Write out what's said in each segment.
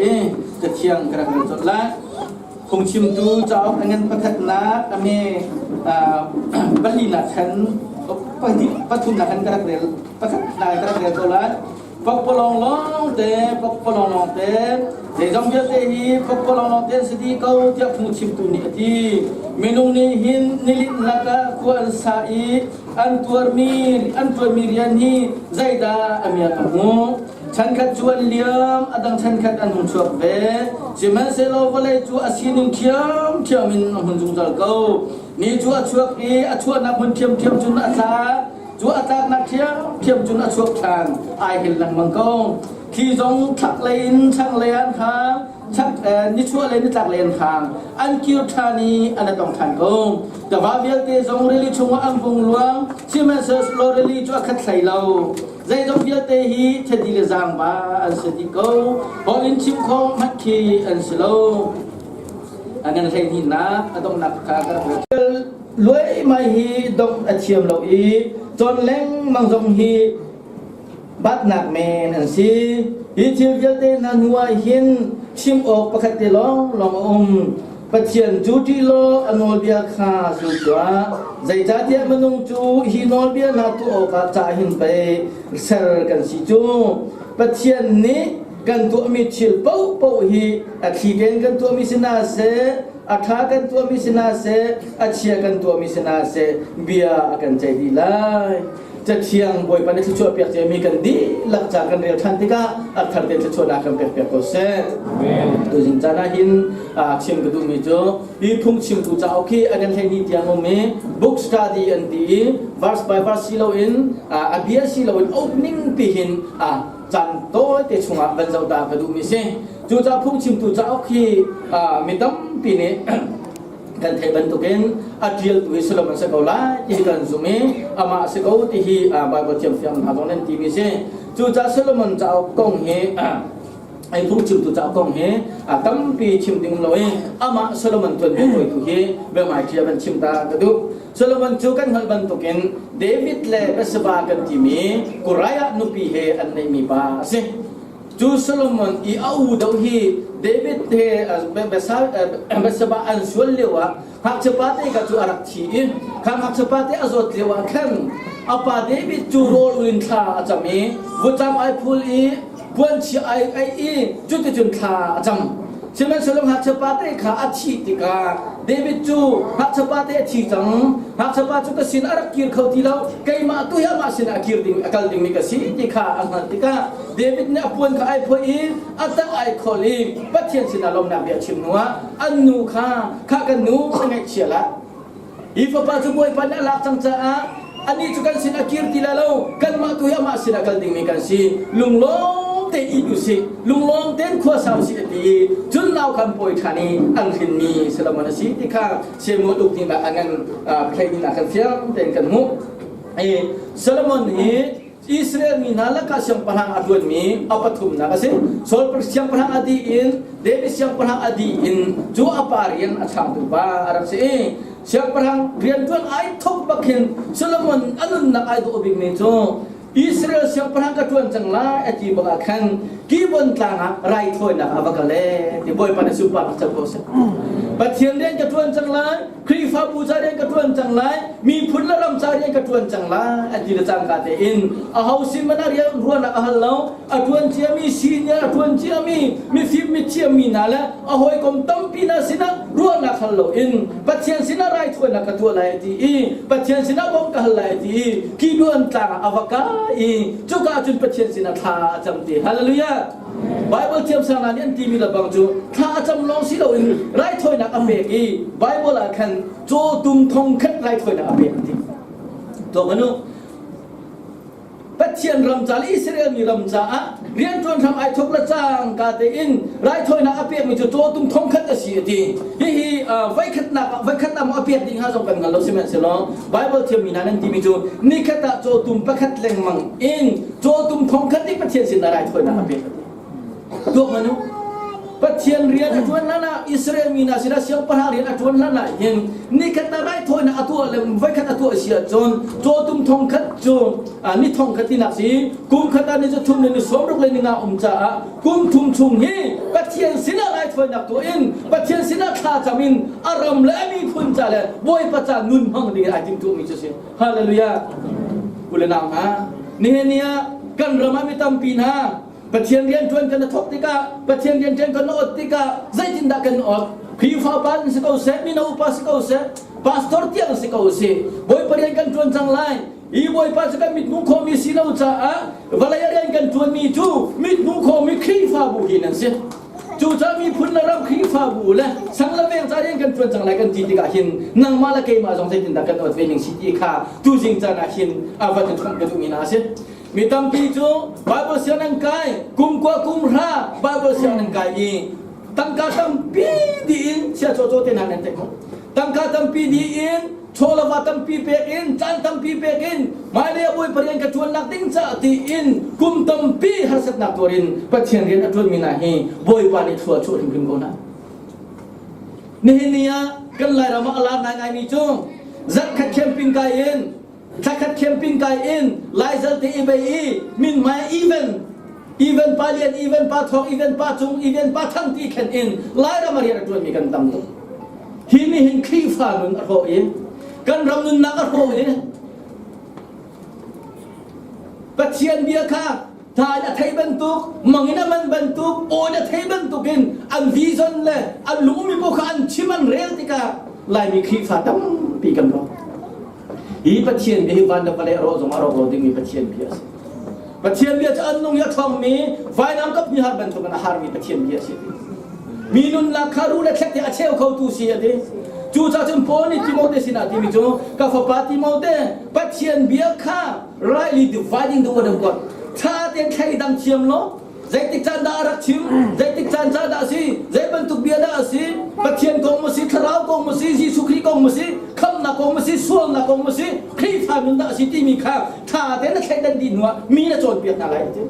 I cathiang ka rak rel colh lai. Phungchimtu cauk a ngan pakhatnak a me palinak khan pathumnak khan ka rak rel pakhatnak ka rak rel ko lai. Pakpalawng lawng te, pakpalawng lawng te, zeizong vialte hi pakpalawng lawng te an si dih ko tiah phungchimtu nih a ti. Minung nih hin nilinh lakah khua an sa i an tuarmi an tuanmi rian hi zeidah a miak a hmuh? Chankhat cu an liam, a dang chankhat an hung chuak ve. Sihmanhsehlaw vawlei cu a sining ṭhiamṭhiam in a hmun zungzal ko. Ni cu a chuak i a chuahnak hmun ṭhiamṭhiam cun a tla. Cu a tlaknak ṭhiamṭhiam cun a chuak ṭhan, ai hel lengmang ko. Thli zong chaklei in thlanglei an hang, chak nichuahlei nitlaklei an hang. An kir ṭhan i an i tong ṭhan ko. Tiva vialte zong rili chungah an vung luang, sihmanhsehlaw rili cu a khat hlei lo. Zeizong vialte hi thedi le zaangba an si dih ko. Holh in chim khawh hmanh khi an si lo. A ngan hleihnihnak a donghnak kha ka rak rel. Luaimai hi dongh a thiam lo i cawn lengmang zong hi batnak men an si. Hi thil vialte hna hnu ah hin chim awk pakhat te lawnglawng a um. Pathian cu ṭih law a nawlbia kha zul tuah. Zeicahtiah minung cu hi nawlbia hna tuah awkah ca hin pei ser kan si cu. Pathian nih kan tuahmi thil paohpaoh hi a thli tein kan tuahmi si hna seh, a ṭha kan tuahmi si hna seh, a chia kan tuahmi si hna seh, bia a kan ceih dih lai. Cathiang Bawipa nih thluachuah piak ciami kan dihlak ca kan rel ṭhan tikah a thar tein thluachuahnak kan pek piak ko seh. Tuzing caan ah hin chim ka duhmi cu hi phungchimtu cauk hi a kan 12 tiang um i book study an ti i verse by verse si loin a bia si loin opening ti hin caan tawite chungah van zoh ta ka duhmi si. Cucaah phungchimtu cauk hi mi tampi nih kan theih bantukin a ṭialtu hi Solomon si ko lai ti hi kan zumh i amah a si ko ti hi Baibal thiamthiam hna zong nan timi si. Cucaah Solomon cauk kong hi ai phungchimtu cauk kong hi tampi chim ding lo i amah Solomon tuanbia tawitu hi biahmaiṭhi ah van chim ta ka duh. Solomon cu kan hngalh bantukin David le Bathsheba kan timi Uriah nupi he an neihmi pa a si. Cu Solomon i a u deuh hi David he Bathsheba an sual lio ah ngakchiapa te kha cu a rak thi i kha ngakchiapa te a zawt lio ah khan a pa David cu rawl ul in thla a cam i vutcam ai phul i puanchia ai aih i cuticun thla a cam. Sihmanhsehlaw ngakchiapa te kha a thih tikah David cu ngakchiapa te a thi cang. Ngakchiapa cu ka sin a rak kir kho ti lo. Keimah tu hi amah sinah a kir ding a kal dingmi ka si ti kha a hngalh tikah David nih a puan kha ai phoih i a tang ai kholh i Pathian sinah lawmhnak bia a chim hnuah an nu kha kha kan nu na ngaihchia lah hi fapa cu Bawipa nih a lak cang caah anih cu kan sin a kir ti lai lo kanmah tu hi amah sinah kal dingmi kan si lunglawm tein it usih lunglawm tein khua sau usih a ti i cun nau khan pawi ṭhan i an hrinmi Solomon a si ti kha Samuel uk nih a ngan play nih a kan fiang tein kan hmuh. Solomon hi Israel mi hna lakah siangpahrang a ṭuanmi a pathumnak a si. Saul siangpahrang a dih in David siangpahrang a dih in cu a pa rian a changtu pa a rak si i siangpahrang rianṭuan ai thawk bak hin Solomon a nunnak ai dawh bikmi cu Israel siangpahrang ka ṭuan cang lai a ti bak ah khan Gibeon tlang ah raithawinak a va kal ee ti Bawipa nih sunparnak co ko seh. Pathian rian ka ṭuan cang lai Khrihfabu ca rian ka ṭuan cang lai, miphun le ram ca rian ka ṭuan cang lai a ti le cangka tein aho sin hmanh ah rian ruahnak a hal lo. A ṭuan ciami senior a ṭuan ciami mifim mithiammi hna le a hawikom tampi hna sinah ruahnak hal loin Pathian sinah raithawinak ka tuah lai a ti i Pathian sinah bawmh ka hal lai a ti i Gibeon tlang ah a va kai i cuka ah cun Pathian sinah thla a cam ti. Hallelujah! Bible thiamsang hna nih an timi lebang cu thla a cam lawng si loin raithawinak a pek i Bible ah khan cawtum thong khat raithawinak a pek ti. Tuak anu Pathian ram ca le Israel mi ram caah rianṭuan hram ai thawk le cangka tein raithawinak a pekmi cu cawtum thong khat a si a ti. Hihi voikhatnak ah voikhat ah maw a pek ding hnga zong kan hngal lo sihmanhsehlaw Bible thiammi hna nan timi cu nikhat ah cawtum pakhat lengmang in cawtum thong khat nih Pathian sinah raithawinak a pek a ti. Tuak hmanh u. Pathian rian a ṭuan hlan ah Israel mi hna sinah siangpahrang rian a ṭuan hlan ah hin nikhat ah raithawinak a tuah le voikhat a tuah si ahcun cawtum thong khat cu ni thong khat tinak si kum khat ah ni cu thum le ni 60 le ni nga um caah kum thum chung hi Pathian sinah raithawinak. raithawinak tuah in Pathian sinah thla cam in a ram le a miphun ca le Bawipa ca nun hmang ding in ai timtuahmi cu a si. Hallelujah. U le nau hna, nihin ni ah kan ram ah mi tampi hna Pathian rian ṭuan kan thawk tikah Pathian rian ṭuan kan ot tikah zeitindah kan ot? Khrihfa pa in si ko seh, mino upa si ko seh, pastor tiang si ko seh, Bawipa rian kan ṭuan cang lai. Hi Bawipa cu kan mithmuh khawhmi si lo caah vawlei ah rian kan ṭuanmi cu mithmuh khawhmi Khrihfabu hi nan si. Cucaah miphun le ram Khrihfabu le sang le veng ca rian kan ṭuan cang lai kan ti tikah hin nangmah le keimah zong zeitindah kan ot ve ning si ti kha tuzing caan ah hin a van in thomh ka duhmi hna a si. Mi tampi cu Bible sianginn an kai, kum kua kum hra Bible sianginn an kai i tangka tampi dih in chia caw caw te hna nan tek Tangka tampi dih in chawlava tampi pek in caan tampi pek in hmailei ah Bawipa rian ka ṭuannak ding caah tiin kum tampi harsatnak tuar in Pathian rian a ṭuanmi hna hi Bawipa nih thlua a chuah hrimhrim ko hna. Nihin ni ah kan Lairam ah a lar ngaingaimi cu zarhkhat camping kai in thlakhat camping kai in Laizal te i bei i min mai even even pa lian even pa thawng even pa cung even pa thang ti khen in Lairam ah rian a ṭuanmi kan tam tuk. Hi nih hin Khrihfa nun a hrawh i kan ram nunnak a hrawh i Pathian bia kha tha in a thei bantuk, mang in a man bantuk, aw in a thei bantuk in an vision le an lungumi paoh kha an chim an rel tikah Laimi Khrihfa tampi kan rawk. Hi Pathian bia hi van le vawlei a rawh zong a rawk lo dingmi Pathian bia a si. Pathian bia cu an nung i a ṭhawngmi vainam kap hnih har bantuk in a harmi Pathian bia a si. Mi nunnak kha ruh le thlek a cheu khotu si a ti. Cucaah cun Paul nih Timote sinah timi cu ka fapa Timote Pathian bia kha rightly dividing the word of God ṭha tein thleidang thiam law zeitik caan dah a rak chim zeitik caan ca dah a si zei bantuk bia dah a si Pathian kong maw si thlarau kong maw si Jesuh Khrih kong maw si khamnak kong maw si sualnak kong maw si Khrihfa nun dah a si timi kha ṭha tein na thleidan dih hnuah mi na cawnpiak hna lai ti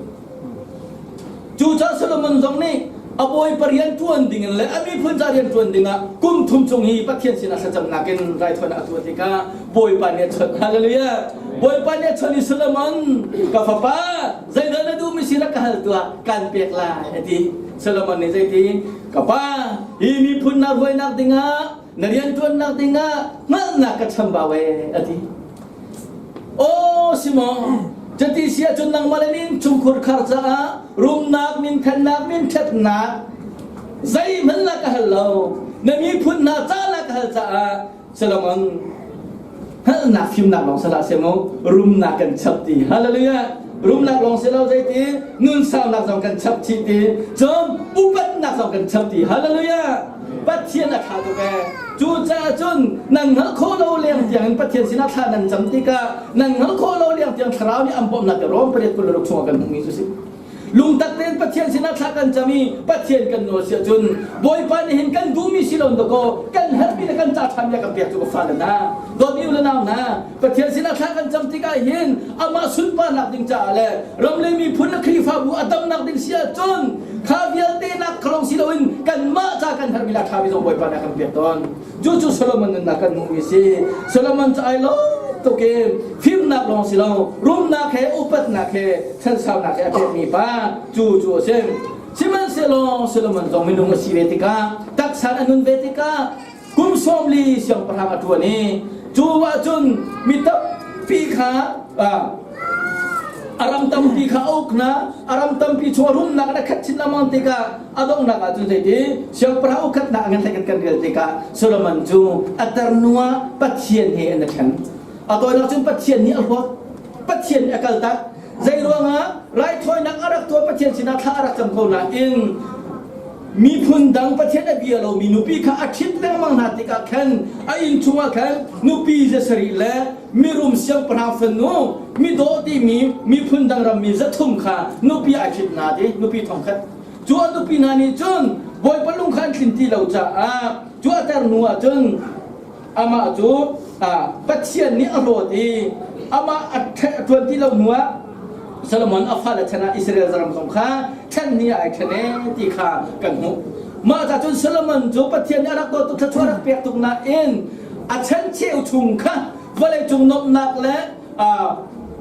Cucaah Solomon zong nih a bawipa rian ṭuan dingin le a miphun ca rian ṭuan dingah kum thum chung hi Pathian sinah thlacamnak in raithawinak a tuah tikah Bawipa nih a chawnh. Hallelujah! Bawipa nih a chawnh i Solomon ka fapa zeidah na duhmi si rak ka hal tuah kan pek lai a ti. Solomon nih zeiti ka pa hi miphun na hruainak dingah na rian ṭuannak dingah hngalhnak ka chambau ee a ti. Aw Simon, cuti si ahcun nangmah le nin chungkhur khar caah rumnak, minthennak, minṭhatnak zeihmanh la ka hal lo. Na miphun hna ca la ka hal caah Solomon hngalhnak fimnak lawng salah seh mu rumnak kan chap ti. Hallelujah. Rumnak lawng si lo zeiti nun saunak zong kan chap chih ti. Cun upatnak zong kan chap ti. Hallelujah. Pathian a ṭha tuk ee. Cucaah cun nan hngalh khawh lo leng tiang in Pathian sinah thla nan cam tikah nan hngalh khawh lo leng tiang thlarau nih an bawmhnak te Rom pariat 26 chungah kan hmuhmi cu si. Lungtak tein Pathian sinah thla kan cam i Pathian kan nawl si ahcun Bawipa nih hin kan duhmi si lo dakaw kan herhmi le kan ca ṭhami a kan pek cu ka fale hna dawtmi u le nau hna Pathian sinah thla kan cam tikah hin amah sunparnak ding caah le ram le miphun le Khrihfabu a damnak ding si ahcun kha vialte nak khalong si loin kanmah ca kan herhmi le a ṭhami zong Bawipa nih a kan pek tawn. Cucu Solomon nunnak kan hmuhmi si. Solomon cu ai lawm tuk i fimnak lawng si lo rumnak he upatnak he chansaunak he a pekmi pa cu cu a si. Sihmanhsehlaw Solomon zong minung a si ve tikah taksa a nun ve tikah kum 40 siangpahrang a ṭuan i cu ahcun mi tampi kha a ram tampi kha a uk hna a ram tampi chung a rumnak in a khat chin lengmang tikah a donghnak ahcun zeiti siangpahrang ukhatnak a ngan hlei kan rel tikah Solomon cu a tarnu ah Pathian he an i ṭhen a tawinak cun Pathian nih a hlawt Pathian nih a kaltak zei ruangah raithawinak a rak tuah Pathian sinah thla a rak cam ko nain miphun dang Pathian a bia lomi nupi kha a ṭhit lengmang hna tikah khan a inn chungah khan nupi zasarih le mirum siangpahrang fanu midawh timi miphun dang rammi 300 kha nupi ai ṭhit hna ti nupi 1000 cu a nupi hna nih cun Bawipa lung kha an thlin ti lo caah cu a tar hnu ah cun amah cu Pathian nih a hlawt i amah a ṭuan ti lo hnuah Solomon a fale chan ah Israel ram zong kha ṭhen ni ai ṭhen e ti kha kan hmuh. Mah ca cun Solomon cu Pathian nih a rak dawt tuk thluachuah rak pek tuk nain a chan cheu chung kha vawleicung nuamhnak le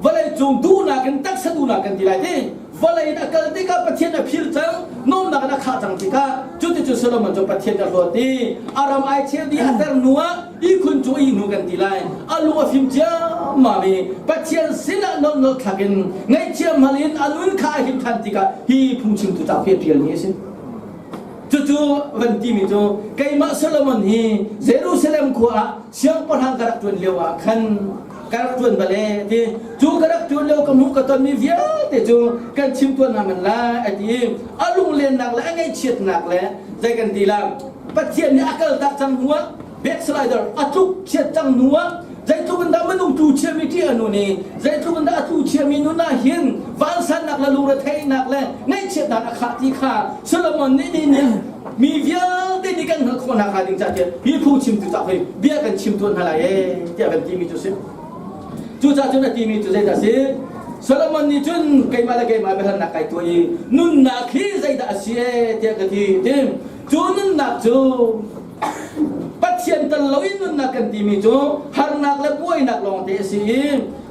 vawleicung duhnak in taksa duhnak kan ti lai ti. Vawlei in a kal tikah Pathian a phil cang, nuamnak in a khah cang tikah cuticun Solomon cu Pathian a hlawt i a ram ai cheu dih a ter hnu ah ihkhun cu ih hnu kan ti lai. A lung a fim ciammam i Pathian sinah nolhnolh thlak in ngaihthiam hal in a nun kha a him ṭhan tikah hi phungchimtu cauk hi a ṭialmi a si. Cucu van timi cu keimah Solomon hi Jerusalem khua ah siangpahrang ka rak ṭuan lio ah khan ka rak ṭuan bal ee ti. Cu ka rak ṭuan lio ka hmuh ka tonmi vialte cu kan chim tuan hna man lai a ti i a lunglennak le a ngaihchiatnak le zei kan ti la Pathian nih a kaltak cang hnu ah backslider a tluk chiat cang hnu ah zeitluk in dah minung tu chiami ṭih a nun i zeitluk in dah a tlu chiami nun ah hin vansannak le lungretheihnak le ngaihchiatnak a khah ti kha Solomon nih nih nih mi vialte nih kan hngalh khawh nakhnga ding caah tiah hi phungchimtu cauk hi bia kan chim tuan hna lai ee tiah kan timi cu si. Cucaah cun a timi cu zeidah a si? Solomon nih cun keimah le keimah biahalnak kai tuah i nunnak hi zeidah a si ee tiah ka ti. Cu nunnak cu Pathian tel loin nunnak kan timi cu harnak le buainak lawngte a si i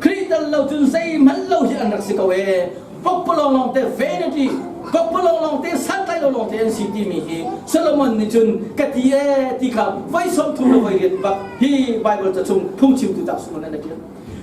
Khrih tel lo cun zeihmanh lo hi an rak si ko ee. Pakpalawng lawngte vanity, pakpalawng lawngte santlai lo lawngte an si timi hi Solomon nih cun ka ti ee ti kha voi 30 le voi riat bak hi Bible ca chung phungchimtu tak sungin an ṭial.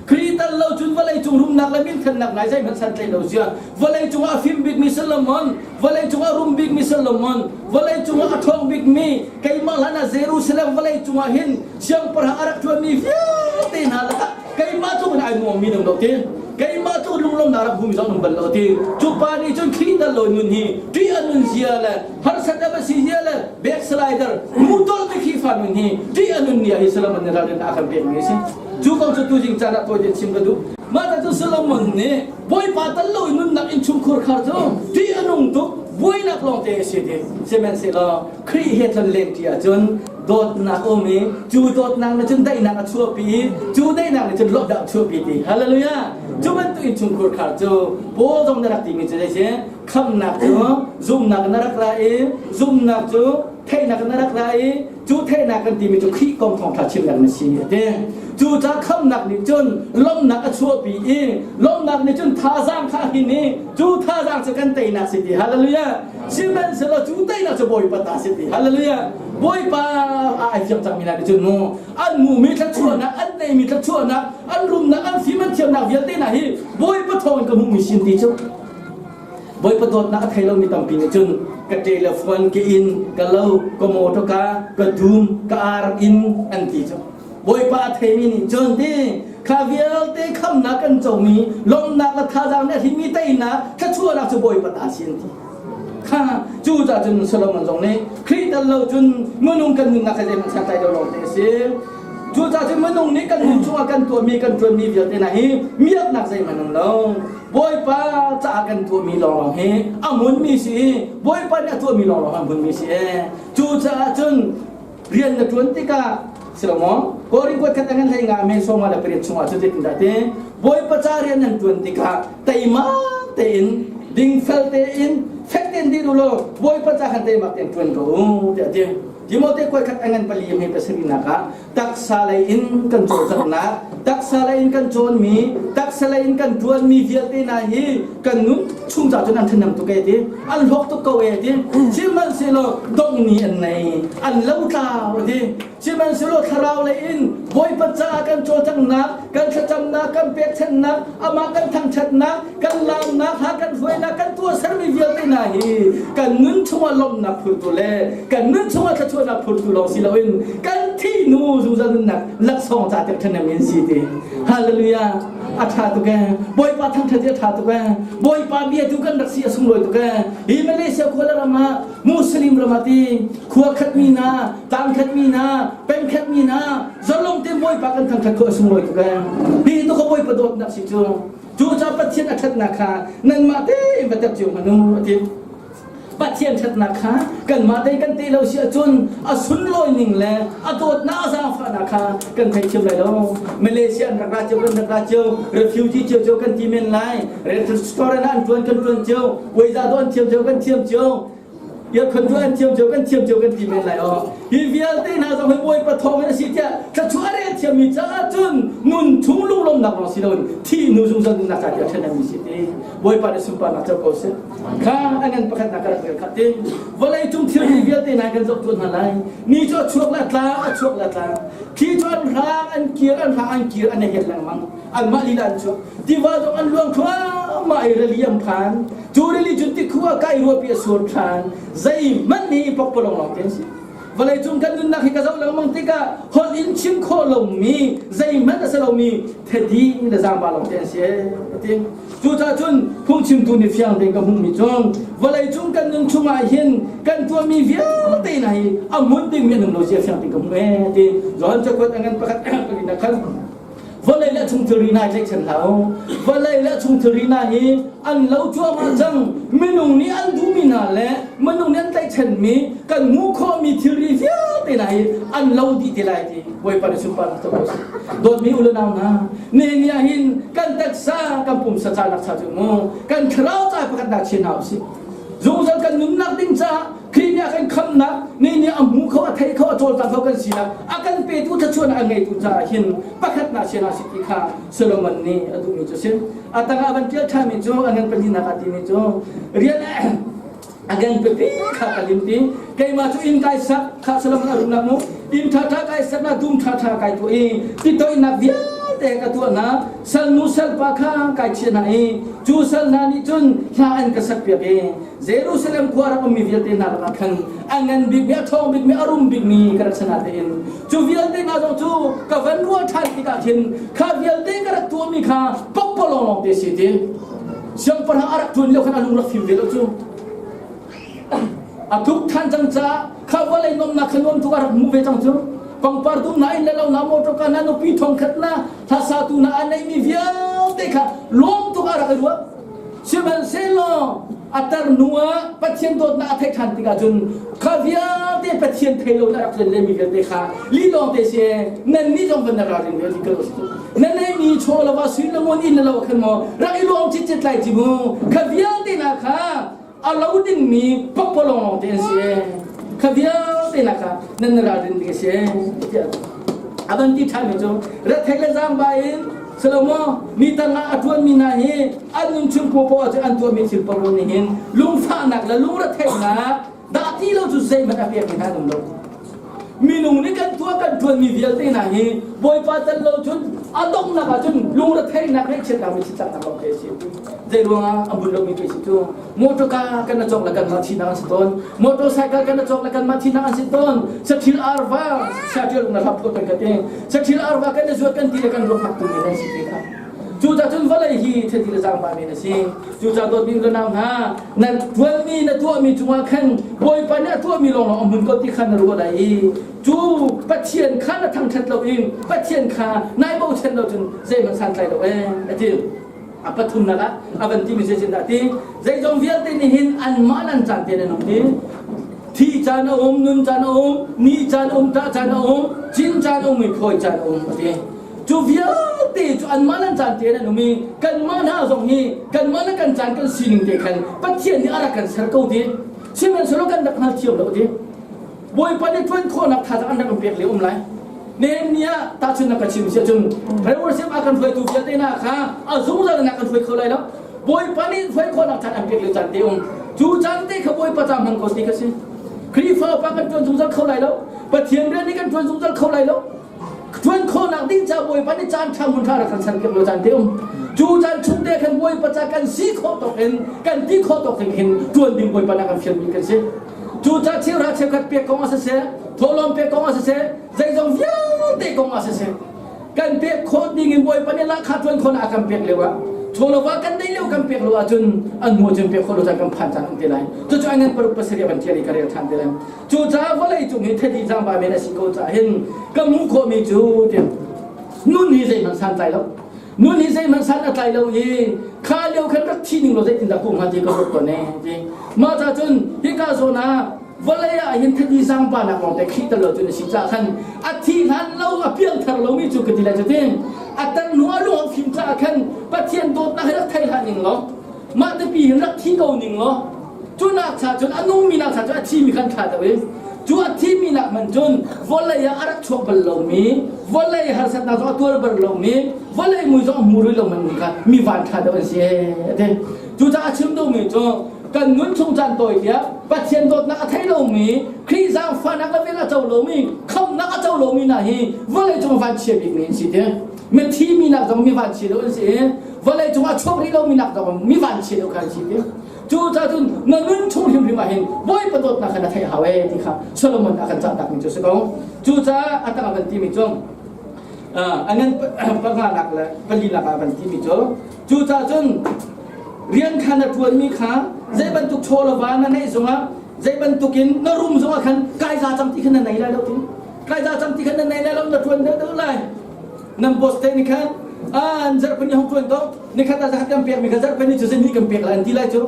Khrih tal lo cun vawleicung rumnak le minthannak nai zeihmanh santlaih lo zia vawleicung ah a fim bikmi Solomon vawleicung ah a rum bikmi Solomon vawleicung ah a ṭhawng bikmi keimah hlan ah Jerusalem vawleicung ah hin siangpahrang a rak ṭuanmi vialte hna lakah keimah tluk in ai nuammi nung lo ti keimah tluk lunglawmnak rak hmumi zong nung bal lo ti cu pa nih cun Khrih tal lo nun hi ṭih a nun zia le harsat a va si zia le backslider nu tolmi Khrihfa nun hi ṭih a nun ni ah hi Solomon nih ralrin a kan pekmi a si. Cu kong cu tuzing caan ah tawi chim ka duh. Mah cu Solomon nih Bawipa tal lo in nunnak innchungkhur khar cu ṭih a nung tuk buainak lawngte a si ti. Sihmanhsehlaw Khrih he tlonlen ṭi ahcun dawtnak um i cu dawtnak nih cun daihnak a chuahpi i cu daihnak nih cun lawmhnak a chuahpi ti. Hallelujah! Cu bantuk innchungkhur khar cu Paul zong na rak timi cu zei si? Khamhnak cu zumhnak na rak ra i zumhnak cu theihnak na rak ra i Cu theihnak kan timi cu Khrih kong thawngṭha chimnak na si a ti. Cu ca khamnak nih cun lawmhnak a chuahpi i lawmhnak nih cun thazaang kha a hin i cu thazaang cu kan teinak si ti. Hallelujah. Sihmanhsehlaw cu teinak cu Bawipa ta si ti. Hallelujah. Bawipa ai fiang cangmi hna nih cun mu an hmuhmi thluachuahnak, an neimi thluachuahnak, an rumnak, an fim an thiamnak vialte hna hi Bawipa thawngin ka hmuhmi sin ti cu Bawipa dawtnak a thei lomi tampi nih cun ka telephone ka inn ka lo ka motor-ka ka dum ka ar in an ti cu Bawipa a theimi nih cun ti kha vialte khamnak kan comi lawmhnak le thazaang nih a hlimi teinak thluachuahnak cu Bawipa ta si an ti kha cu caah cun Solomon zong nih Khrih tel lo cun minung kan nunnak hi zeihmanh santlai lo lawng te a si Cucaah cun minung nih kan nun chungah kan tuahmi kan ṭuanmi vialte hna hi miaknak zeihmanh um lo. Bawipa caah kan tuahmi lawnglawng hi a hmunmi si i Bawipa nih a tuahmi lawnglawng a hmunmi si ee. Cucaah cun rian na ṭuan tikah si lo maw? Korin kuat khat an hlei nga men sawma le pariat chungah cu zeitindah ti Bawipa ca rian nan ṭuan tikah teimak tein dingfel tein fek tein dir u law Bawipa ca khan teimak tein ṭuan ko u tiah a ti. Timote kuaikhat a ngan pali hme pasarihnak ah taksa lei in kan cawlcanghnak, taksa lei in kan cawnmi, taksa lei in kan ṭuanmi vialte hna hi kan nun chung ca cun an ṭhahnem tuk e ti, an hlawk tuk ko e ti. Sihmanhsehlaw dongh ni an nei, an lotlau ti. Sihmanhsehlaw thlarau lei in Bawipa caah kan cawlcanghnak, kan thlacamnak, kan pekchanhnak, amah kan thangṭhatnak, kan laamnak, ha kan hruainak, kan tuahsermi vialte hna hi kan nun chungah lawmhnak phurtu le kan nun chungah thluachuahnak phurtu lawng si loin kan thih hnu zungzal nunnak laksawng ca tiang ṭhahnem in si ti. Hallelujah! A ṭha tuk ee. Bawipa thangṭhat hi a ṭha tuk ee. Bawipa bia tu kan rak si a sunglawi tuk ee. Hi Malaysia khua le ram ah Muslim ram ah ti khua khat mi hna, tlang khat mi hna, peng khat mi hna zalong tein Bawipa kan thangṭhat khawh a sunglawi tuk ee. Hi tu ka Bawipa dawtnak si cu. Cucaah Pathian a ṭhatnak kha nanmah tein va tep cio hmanh u a ti. Pathian ṭhatnak kha kanmah te kan te lo si ahcun a sunlawi ning le a dawtnak a zaangfahnak kha kan theithiam lai lo. Malaysia an rak ra cio kan rak ra cio, refugee cio cio kan ti men lai, restaurant ah an ṭuan kan ṭuan cio, weiza do an thiam cio kan thiam cio. Aircon cu an thiam cio kan thiam cio kan ti men lai aw. Hi vialte hna zong hi Bawipa thawng in a si tiah thluachuah a rel thiammi caah cun nun chung lunglawmnak lawng si loin thih hnu zungzal nunnak ca tiah ṭhen mi si ti. Bawipa nih sunparnak co ko seh. Kha a ngan pakhatnak ka rak rel kha ti. Vawlei cung thilri vialte hna kan zoh tuan hna lai. Ni cu a chuak le a tla, a chuak le a tla. Thli cu an hrang, an kir, an hrang, an kir, an i het lengmang. Anmah lila an chuak. Tiva zong an luang thluahmah i rili an phan. Cu rili cun tikhu a kai ruahpi a sur ṭhan. Zeihmanh nih pokpalawng lawng te an si. Vawleicung kan nunnak hi ka zoh lengmang tikah holh in chim khawh lomi zeihmanh a si lomi thedi le zaangba lawng te an si a ti. Cucaah cun phungchimtu nih fiang tein ka hmuhmi cu vawleicung kan nun chungah hin kan tuahmi vialte hna hi a hmun dingmi an um lo zia fiang tein ka hmuh ee a ti. Johan cakuat a ngan pakhat palinak khan Vawlei le chung thilri hna hi tlaihchan hlah u. Vawlei le chung thilri hna hi an lo cuahmah cang. Minung nih an duhmi hna le minung nih an tlaihchanmi kan hmuh khawhmi thilri vialte hna hi an lo dih te lai ti Bawipa nih sunparnak co ko seh. Dawtmi u le nau hna, nihin ni ah hin kan taksa kan pumsa ca nak cha cu mu kan thlarau ca pakhat dah chia hna usih. Zungzal kan nunnak ding caah Khrih nih a kan khamhnak, ni nih a hmu kho, a thei kho, a cawlcang kho kan sinak, a kan petu thluachuahnak a ngeitu caah hin pakhatnak sian ah si ti kha Solomon nih a duhmi cu a si. A tangah van ṭial ṭhanmi cu a ngan pahnihnak ah timi cu rian a ngan pipi kha ka lim ti. Keimah cu inn kai sak kha Solomon a rumnak mu inn ṭhaṭha kai sak na dum ṭhaṭha kai tuah i titoihnak vialte ka tuah hna salnu salpa kha kai chiah hna i cu sal hna nih cun hla an ka sakpiak i Jerusalem khua rak ummi vialte hna lakah khan a ngan bikmi, a ṭhawng bikmi, a rum bikmi ka rak si natein cu vialte hna zong cu ka van ruah ṭhan tikah khin kha vialte ka rak tuahmi kha pokpalawng lawng te si ti siangpahrang a rak ṭuan lio khan a lung rak fim ve lo cu a tluk ṭhan cang caah kha vawlei nuamnak kha nuam tuk a rak hmuh ve cang cu pangpar dum na inn le lo na motor ka na nupi thongkhat na hlasa tu na a neihmi vialte kha lawm tuk a rak i ruah Sihmanhsehlaw a tar hnu ah Pathian dawtnak a theih ṭhan tikah cun kha vialte Pathian thei lo in a rak len vialte kha lilawng te si nannih zong van na ralring ve ti ko na neihmi chaw lo ah sui le ngun inn le lo khan maw rak i lawm citcet lai ci mu kha vialte na kha a lo dingmi pakpalawng lawng te an si kha vialte na kha nan na ralrin ding a si tiah a van ti ṭhanmi cu rethei le zaangba in Salomo mi tangah a ṭuanmi hna hi an nun chung poah cu an tuahmi thil paoh nih hin lungfahnak le lungretheihnak dah ti lo cu zeihmanh a pekmi hna an um lo. Minung nih kan tuah kan ṭuanmi vialte hna hi Bawipa tel lo cun a donghnak ah cun lungretheihnak ngaihchiatnak mitthli lawng te a si. Zei ruangah a hmun lomi tu si cu motor car kan cawk le kanmah thinak an si tawn motorcycle kan cawk le kanmah thinak an si tawn sathil arva saṭial na hlap kan ka ti sathil arva kan i zuat kan ti le kan ruak hak tu men an si te kha Cucaah cun vawlei hi thilti le zaangba men a si. Cucaah dawtmi ka nau hna, na tuanmi na tuahmi cungah khan Bawipa nih a tuahmi lawnglawng a hmun ko ti kha na ruah lai i cu Pathian kha na thangṭhat lo in Pathian kha nai bochan lo cun zeihmanh santlai lo ee a ti. A pathumnak ah a van timi zeitindah ti zeizong vialte nih hin anmah nan caan te nan um ti. Thi caan a um, nun caan a um, ni caan a um, ṭah caan a um, cin caan a um i khawi caan a um a ti. Cu vialte cu anmah nan caan te nan um i kanmah hna zong hi kanmah le kan caan kan sining te khan Pathian nih a rak kan ser ko ti. Sihmanhsehlaw kan rak hngalthiam lo ti. Bawipa nih ṭuan khawhnak thazaang an rak kan pek le um lai. Nehemiah tahchunhnak ka chim si ahcun worship a kan hruaitu vialte hna kha a zungzal in a kan hruai kho lai lo. Bawipa nih hruai khawhnak caan an pek lio caan te um. Cu caan te kha Bawipa ca hmang ko ti ka si. Khrihfa upa kan ṭuan zungzal kho lai lo. Pathian rian nih kan ṭuan zungzal kho lai lo. Ṭuan khawhnak ding ca Bawipa nih caan ṭha hmun ṭha rak kan serpiak lio caan te um. Cu caan chung te khan Bawipa ca kan si khawh tawk in kan ti khawh tawk in hin ṭuan ding Bawipa nih a kan fialmi kan si. Cu ca cheuhra cheukhat pek kong ah siseh, thawhlawm pek kong ah siseh, zeizong vialte kong ah siseh, kan pek khawh ding in Bawipa nih lahkhah ṭuan khawhnak a kan pek lio ah chawlova kan neih lio kan pek lo ahcun an hnu cun pek khawh lo caan kan phan caan um te lai. Cucu an ngan paruk pasarih a van ṭial i ka rel ṭhan te lai. Cucaah vawlei cung hi thadi zaangba men a si ko caah hin ka hmuh khawhmi cu nun hi zeihmanh santlai lo. Nun hi zeihmanh san a tlai lo i kha lio khan rak thi ning law zeitindah ku hnga ti ka ruat tawn ee ti. Mah ca cun hika zawn ah vawlei ah hin thadi zaangba nak lawng te khih tel lo cun a si caah khan a thi hlan lo a piangthar lomi cu ka ti lai cu ti. A tar hnu a lung a fim caah khan Pathian dawtnak hi rak thei hlah ning law mah te pi hin rak thi ko ning law. Cu nak cha cun a nungmi nak cha cun a thimi khan ṭha deuh i cu a thimi nak man cun vawlei ah a rak chuak bal lomi vawlei harsatnak zong a tuar bal lomi vawlei mui zong a hmu rih lo man kha mi van ṭha deuh an si a ti. Cucaah a chim duhmi cu kan nun chung caan tawi tiah Pathian dawtnak a thei lomi Khrih zaangfahnak le vel a co lomi khamhnak a co lomi hna hi vawlei cung vanchia bikmi an si ti. Mithi mi nak zong mi vanchia deuh an si i vawlei cung a chuak rih lomi nak zong mi vanchia deuh kha an si ti. Cucaah cun na nun chung hrimhrim ah hin Bawipa dawtnak kha na theih hau ee ti kha Solomon a kan cahtak mi cu si ko. Cucaah a tang ah kan timi cu a ngan panganak le palinak ah kan timi cu cucaah cun rian kha na ṭuanmi kha zei bantuk chaw le va na neih zongah zei bantukin na rum zongah khan kai za cang ti khan na nei lai lo ti kai za cang ti khan na nei lai lo na ṭuan deuh deuh lai nan boss te nih khan an zarhpini hong ṭuan ko nikhat ah zakhat kan pek mi kha zarhpini cu zan kan pek lai an ti lai cu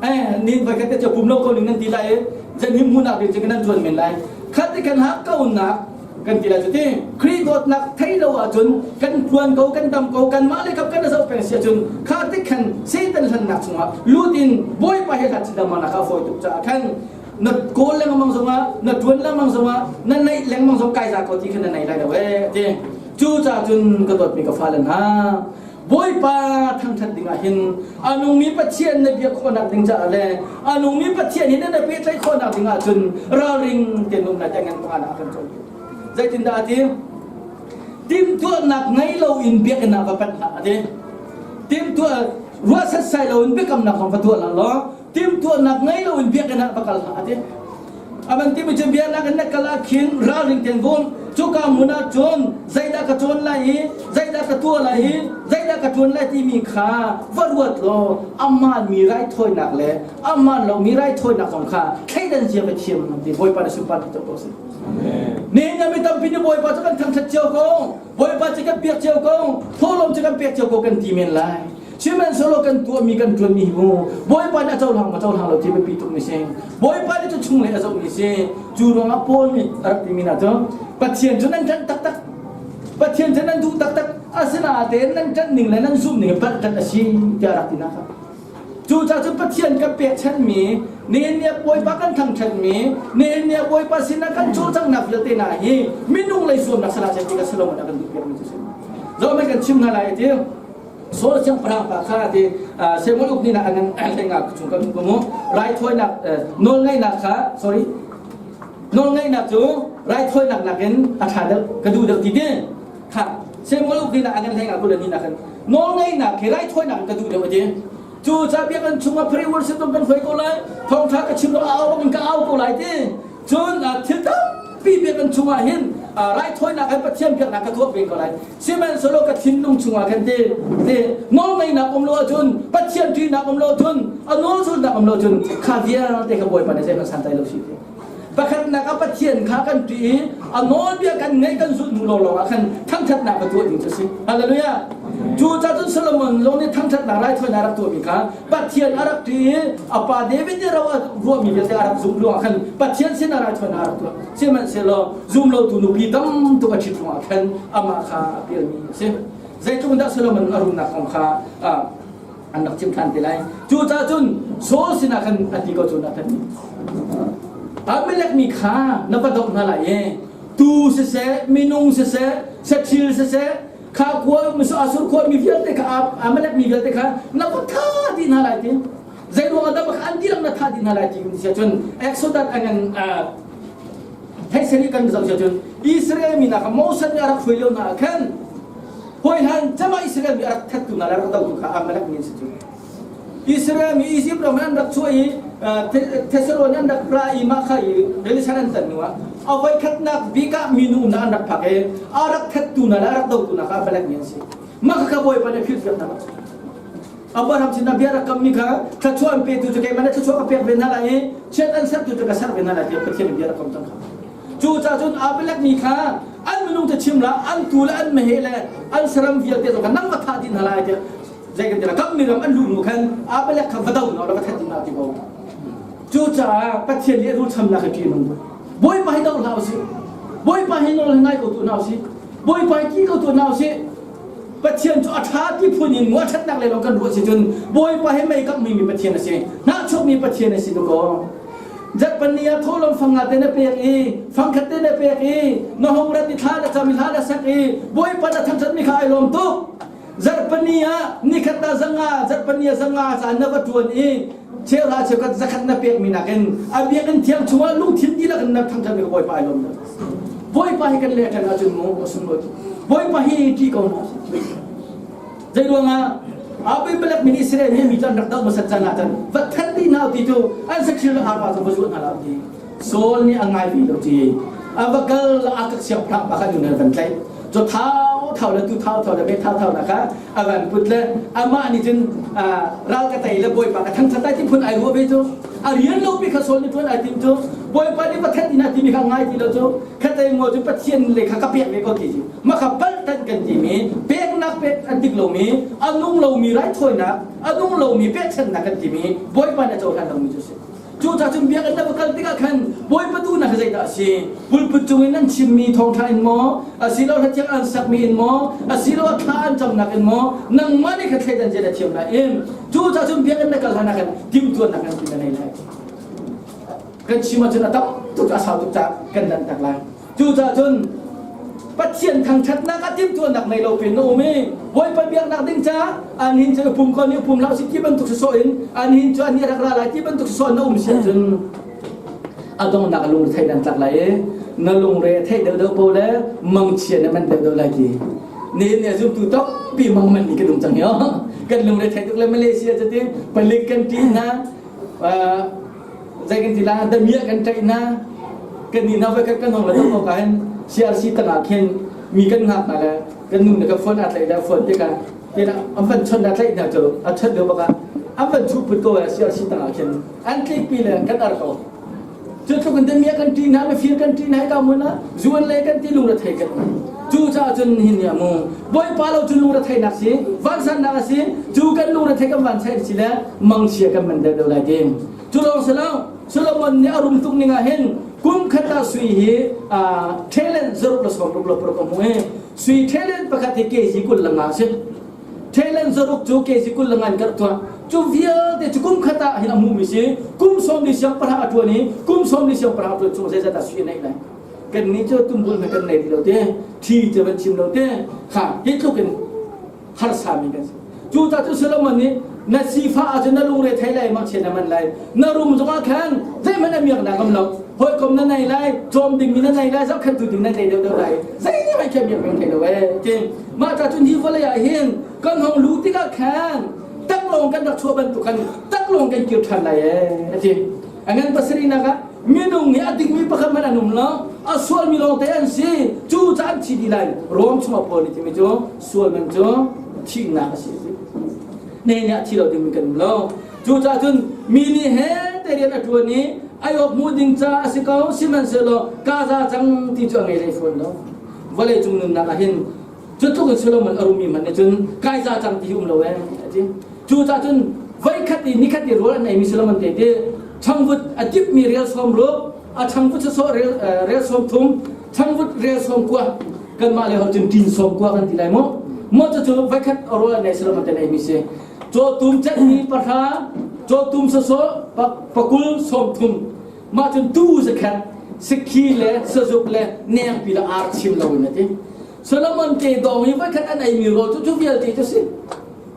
eh nin voi khat te cu pum lo ko ning nan ti lai i zan him hmunak ding cu nan ṭuan men lai khat ti kan hak ko nak kan ti lai cu ti Khrih dawtnak thei lo ahcun kan ṭuan ko kan dam ko kan mah le kap kan zoh peng si ahcun kha ti khan Satan hlannak chungah lut in Bawipa he hlat lengmang nak a fawi tuk caah khan na kawl lengmang zongah na ṭuan lengmang zongah na neih lengmang zong kai za ko ti khan na nei lai lo eh ti Cucaah cun ka dawtmi ka fale hna, Bawipa thangṭhat dingah hin a nungmi Pathian na biak khawhnak ding caah le a nungmi Pathian he na pehtlaih khawhnak dingah cun ralring tein um lai tiah ngan pangan ah a kan cawnpiak. Zeitindah a ti? Timhtuahnak ngei loin biakinn ah va panh hlah a ti. Timhtuah ruah setsai loin biakamnak zong va tuah hlah law timhtuahnak ngei loin biakinn ah va kal hlah a ti. Aman timi cu biaknak in na kal ah khin ralring tein vum cuka hmun ah cun zeidah ka cawn lai i zeidah ka tuah lai i zeidah ka ṭuan lai timi kha va ruat law aman mi raithawinak le aman lomi raithawinak zong kha thleidan zia va thiam ti Bawipa na sunpar ti ko si. Nihin mi tampi nih Bawipa cu kan thangṭhat cio ko Bawipa cu kan piak cio ko thawhlawm cu kan pek cio ko kan ti men lai Sihmanhsehlaw kan tuahmi kan ṭuanmi hi mu Bawipa nih a cohlang maw cohlang lo ti biapi tukmi si. Bawipa nih cu chunglei a zohmi si. Cu ruangah Paul nih a rak timi hna cu Pathian cu nan ṭanh taktak. Pathian cu nan duh taktak. Asinain nan ṭanh ning le nan zumh ning palh ṭanh a si tiah a rak ti hna kha. Cucaah cun Pathian kan pekchanhmi, nihin ni ah Bawipa kan thangṭhatmi, nihin ni ah Bawipa sinah kan cawlcanghnak vialte hna hi minung lei zuamnak salah seh ti ka si lo man a kan duhpiakmi cu si. Zoh kan chim hna lai ti. Saul siangpahrang pa kha ti Samuel uk ni na an hlengah chung kan um mu raithawinak nawlngaihnak kha sorry nawlngaihnak cu raithawinak nakin a ṭha deuh ka duh deuh ti ti kha Samuel uk ni na an hlengah kul ni na kan nawlngaihnak khi raithawinak ka duh deuh ati cu ca biakinn chungah prayer worship kan hruai ko lai thawngṭha ka chim lo au bak in ka au ko lai ti Cun thil tampi biakinn chungah hin raithawinak he Pathian biaknak ka tuah ve ko lai. Sihmanhsehlaw ka thinlung chungah khan te te nawlngeihnak um lo ahcun Pathian ṭihnak um lo ahcun a nawlzulnak um lo ahcun kha vialte kha Bawipa nih zeihmanh santlai lo si ti. Pakhatnak ah Pathian kha kan ṭih i a nawlbia kan ngaih kan zulh hnu lawnglawng ah khan thangṭhatnak va tuah ding cu a si. Hallelujah. Cucaah cun Solomon zong nih thangṭhatnak raithawinak a rak tuahmi kha Pathian a rak ṭih i a pa David nih ro a ruahmi vialte a rak zumh ruangah khan Pathian sinah raithawinak a rak tuah. Sihmanhsehlaw zum lotu nupi tam tuk a ṭhit ruangah khan amah kha a pialmi a si. Zeitluk dah Solomon a rumnak kong kha an rak chim ṭhan te lai. Cucaah cun Saul sinah khan a ti ko cu Nathan nih. Amalek mi kha na va doh hna lai i tuu siseh, minung siseh, saṭhil siseh, kha khua Asur khua mi vialte kha Amalek mi vialte kha na va tha dih hna lai ti. Zei ruang ah dah an dihlak na tha dih hna lai ti kan si ahcun Exodus an theiseri kan zoh si ahcun Israel mi hna kha Moses nih a rak hruai lio hna ah khan hawi hlan cama Israel mi a rak thattu hna le rak dotu kha Amalek mi an si cu. Israel mi Egypt ram an rak chuah i Thessalon an rak ra i mah kha i Relisan an tan hnu ah a voikhatnak bik ah minu na an rak phak i a rak thattu hna le a rak dotu hna kha Amalek mi an si. Mah kha Bawipa nih philh piak hna. Abraham sinah bia rak kammi kha thluachuah an petu cu keimah nih thluachuah ka pek ve hna lai i chiat an sertu cu ka ser ve hna lai tiah Pathian nih bia rak kam cang kha. Cucaah cun Amalek mi kha an minung cu chim la an tuu le an meheh le an saram vialte zong kha nang va thah dih hna lai tiah zei kan ti la kammi ram an luh hnu khan Amalek kha va do hna va that dih hna ti ko. Cucaah Pathian nih rulchamnak hi ṭih a nung. Bawipa hi do hlah usih. Bawipa hi nawl hi ngai ko tu hna usih. Bawipa hi ki ko tu hna usih. Pathian cu a ṭha ti phun in maw a ṭhatnak lei lawng kan ruah si cun Bawipa he mei kangh mi Pathian a si. Hnahchuakmi Pathian a si dakaw. Zarhpini ah thawhlawm fang nga te na pek i fangkhat te na pek i na hong rat i thla na cam i hla na sak i Bawipa na thangṭhatmi kha ai lawm tuk. Zarhpini ah nikhat ah zanga zarhpini ah zanga caan na va ṭuan i cheuhra cheukhat zakhat na pekmi nakin a biakinn thiang chungah lungthin dihlak in na thangṭhatmi kha Bawipa ai lawm tuk. Bawipa hi kan le ṭan ahcun mu a sunglawi tuk. Bawipa hi ṭih ko hna usih. Zei ruangah Abimelech min Israel mi mi cu an rak doh hmasat caan ah cun va that dih hna ti cu an saṭil le arpa cu va zuat hna lo ti Saul nih a ngai ve lo ti a va kal a kak siangpahrang pa kha nun an van tlaih cu thau thau le tu thau thau le me thau thau na kha a van put le amah nih cun ral ka tei le bawipa ka thangṭhat lai ti phun ai ruah ve cu a rian lo pi kha Saul nih ṭuan ai tim cu bawipa nih va that ina timi kha ngai ti lo cu khatai ngo cu Pathian le kha ka pek ve ko ti cu maka palh kan timi peknak pek an dik lomi a nung lomi raithawinak a nung lomi pekchanhnak kan timi bawipa nih a cohlan lomi cu a si. Cu ca cun biakinn na va kal tikah khan bawipa duhnak hi zeidah a si? Pulput cung in an chimmi thawngṭha in maw asilo hlathiang an sakmi in maw asilo thla an camnak in maw nangmah nih kha thleidan zia na thiam lai in cu ca cun biakinn na kal hlan ah khan timhtuahnak kan ti na nei lai. Kan chim ahcun a tam tuk a sau tuk caah kan lanhtak lai. Cucaah cun Pathian thangṭhatnak ah timhtuahnak nei lo pin na um i Bawipa biaknak ding caah an hin cu pum ko nih pum hlah usih ti bantuk sawsawh in an hin cu an nih rak ra lai ti bantuk sawsawh na um si ahcun a donghnak a lungre theih nan tlak lai i na lungre a theih deuhdeuh paoh le mangchia na man deuhdeuh lai ti nihin ni a zumtu tampi mang man ni kan um cang hi kan lungre theih tuk le Malaysia cuti palik kan ṭih hna zei kan ti la damiah kan ṭaih hna kan nih hna voi khat kan hong la dong ko hin CRC tangah khin mi kan ngak hna le kan nu nih ka phone a tlaih le phone tikah tina an van chon na tlaih hna cu a chon deuh bak ah an van chuh put ko CRC tangah khin an tlik pi le kan ar ko cu tluk in damiah kan ṭi hna mifir kan ṭi hna ka mun ah zuan le kan ti lung ra thei kan cu caah cun hin ni mu bawipa lo cu lung ra theinak si vansannak a si cu kan lung ra thei kan van si le mangchia kan man deuh deuh lai ti Cu lawng si lo, Solomon nih a rum tuk ning ah hin kum khat ah sui hi talent zaruk le 66 le paruk a hmuh i sui talent pakhat hi kg 20 le nga a si. Talent zaruk cu kg 20 le nga in karh tuah. Cu vialte cu kum khat ah hin a hmuhmi si. Kum 40 siangpahrang a ṭuan i kum 40 siangpahrang a ṭuan chung zeizat dah sui a neih lai. Kan nih cu tumbul hme kan nei ti lo te, thi cu van chim lo te, kha hi tluk in harsami kan si. Cucaah cu Solomon nih na sifah ahcun na lungre thei lai mangchia na man lai na rum zongah khan zeihmanh a miaknak um lo hawikom na nei lai cawm dingmi na nei lai zohkhenhtu ding na nei deuhdeuh lai zeihmanh khi a miak men thei lo ee ti mah ca cun hi vawlei ah hin kan hong lu tikah khan taklawng kan rak chuah bantuk khan taklawng kan kir ṭhan lai ee a ti a ngan pasarihnak ah minung hi a dingmi pakhat hmanh an um lo a sualmi lawngte an si cu ca an thi dih lai Rom chungah Paul nih timi cu sual man cu thihnak a si ne nih a thi lo dingmi kan um lo cucaah cun mi nih he te rian a ṭuan i ai awk hmuh ding ca a si ko sihmanhsehlaw ka za cang ti cu a ngei hlei fawn lo vawlei cung nunnak ah hin cu tluk in Solomon a rummi hmanh nih cun kai za cang ti hi um lo ee a ti cucaah cun voikhat i nikhat i rawl an eimi Solomon te ti changvut a dipmi rel sawm ruk a changvut sawsawh rel rel 30 changvut rel 90 kanmah le ho cun ṭin 90 kan ti lai mu maw cucu voikhat rawl an ei Solomon te eimi si cawtum catmi pahra cawtum sawsawh pakul 30 mah cun tuu zakhat sikhi le sazuk le nengpi le ar chim lo in a ti Solomon ke dawng i voikhat an eimi rawl cu cu vialte cu si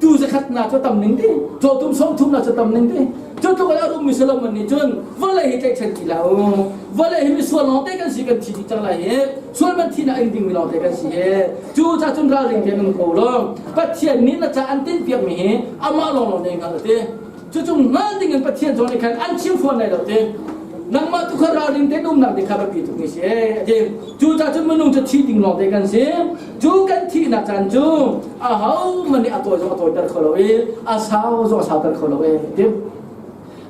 tu zakhat na cu tam ning ti cawtum 30 na cu tam ning ti cu tluk a rummi Solomon nih cun vawlei hi tlaihchan ti lo vawlei hi misual lawngte kan si kan thi dih cang lai hi sual man thi na ing dingmi lawngte kan si hi cu ca cun ralring te nun ko lo Pathian nih na ca an tinh piakmi hi amah lawng lawng ne hngal ti Cucu hngal ding in Pathian zong nih khan an chim fawn lai lo ti. Nangmah tu kha ralring tein umnak ding kha biapi tuk mi si a ti. Cucaah cun minung cu thi ding lawng te kan si. Cu kan thihnak caan cu aho man nih a tawi zong a tawiter kho lo i a sau zong a sauter kho lo e ti.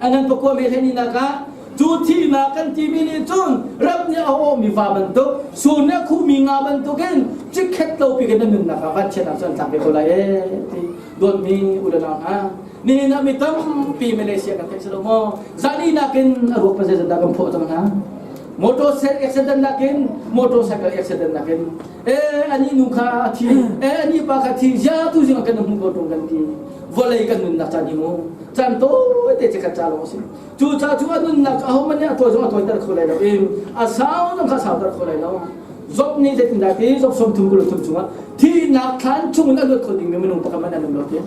A ngan pakua me hlei ni nak ah cu thihnak kan timi nih cun ram nih a awhmi va bantuk sur nih a khuhmi nga bantukin cikhet lo pi kan nunnak ah vanchiatnak cu an tlak ve ko lai e ti dawtmi u le nau hna Nihin ah mi tampi Malaysia kan theih si lo maw? Zani nakin a ruak pa zeizat dah kan phawh cang hna? Motorcycle accident nakin motorcycle accident nakin e ani nu kha a thi e ani pa kha thi zia tu zing kan hmu ko tung kan ti vawlei kan nunnak caan hi mu caan tawi te che khat ca lawng si cu ca cu a nunnak a ho man nih a tawi zong a tawiter kho lai lo i a sau zong kha sauter kho lai lo Job nih zeitindah ti Job 30 23 chungah thihnak thlan chungin a luat kho dingmi minung pakhat hmanh an um lo ti